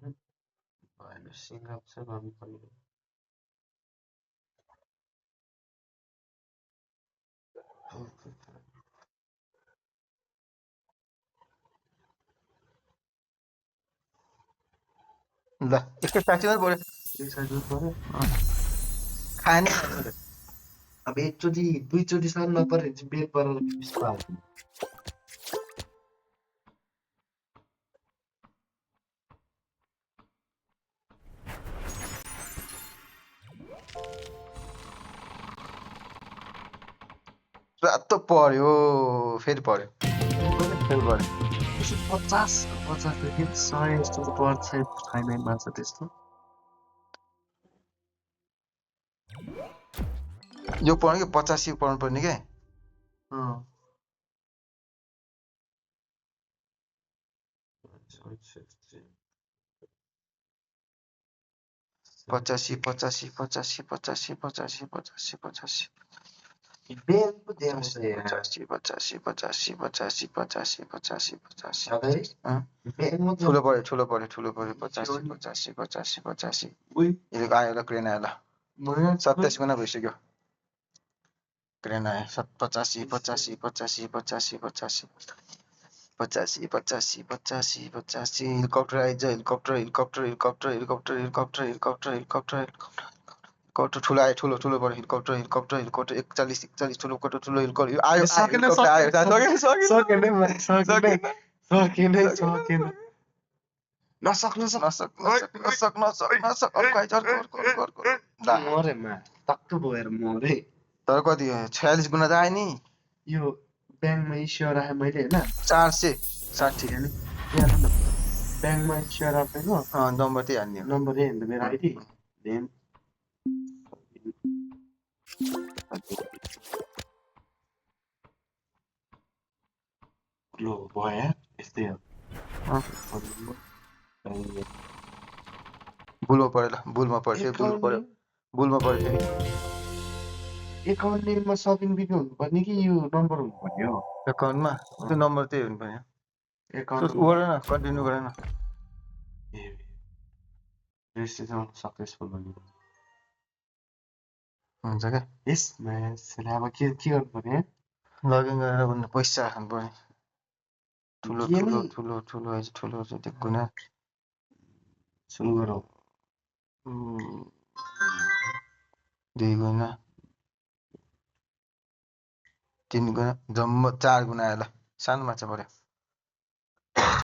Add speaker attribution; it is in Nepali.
Speaker 1: भएन सिङ्गल चाहिँ गर्नुपर्ने
Speaker 2: ल एकै साथीमै पऱ्यो
Speaker 1: एक साइडमा पऱ्यो
Speaker 2: खाने
Speaker 1: अब एकचोटि दुईचोटि साह्रो नपऱ्यो भने चाहिँ बेड परेर पाल्नु
Speaker 2: 7 पर्यो फेरि पर्यो फेरि पर्यो
Speaker 1: 50-50 देखि 100 जस्तो त पर्छ फाइनलमा छ त्यस्तो
Speaker 2: यो पर्यो कि 85 पर्नु पर्ने के
Speaker 1: अँ
Speaker 2: 85
Speaker 1: बेल पो देखाउँछ यार
Speaker 2: 85
Speaker 1: अगाडि बेल मात्रै
Speaker 2: ठुलो पर्यो 85
Speaker 1: उही
Speaker 2: यसको आयो ल क्रेन आयो ल 27 गुणा भइसक्यो क्रेन आयो 85 हेलिकप्टर आइज हेलिकप्टर ठुलो आयो ठुलो पर्यो हेलिकप्टर 41 ठुलो हेलिकप्टर आयो
Speaker 1: सकेन मरेमा टक्क भएर मरे
Speaker 2: तर कति 46 गुणा त आयो नि
Speaker 1: यो ब्याङ्कमा इस्यु राखेँ मैले होइन
Speaker 2: 460
Speaker 1: ब्याङ्कमा इस्यु राखेको
Speaker 2: नम्बर त्यही हान्ने
Speaker 1: नम्बर यही हुन्छ मेरो आइडी देन लो भयो यस्तै हो
Speaker 2: बुलमा पऱ्यो ल बुलमा पऱ्यो फेरि बुलमा पऱ्यो फेरि
Speaker 1: एकाउन्ट नेममा सपिङ बिल हुनुपर्ने कि यो नम्बर हुनुपर्ने हो
Speaker 2: एकाउन्टमा त्यो नम्बर त्यही हुनुपर्ने
Speaker 1: एकाउन्ट
Speaker 2: गर न कन्टिन्यू गर न
Speaker 1: रेजिस्ट्रेसन सक्सेसफुल भन्ने
Speaker 2: हुन्छ क्या
Speaker 1: यस अब के गर्नु पर्ने
Speaker 2: लगइन गरेर भन्नु पैसा राख्नु पर्ने ठुलो चाहिँ गुना
Speaker 1: सुरु गरौँ
Speaker 2: 2 गुना 3 गुना जम्मा 4 गुना आयो ल सानो माछा पऱ्यो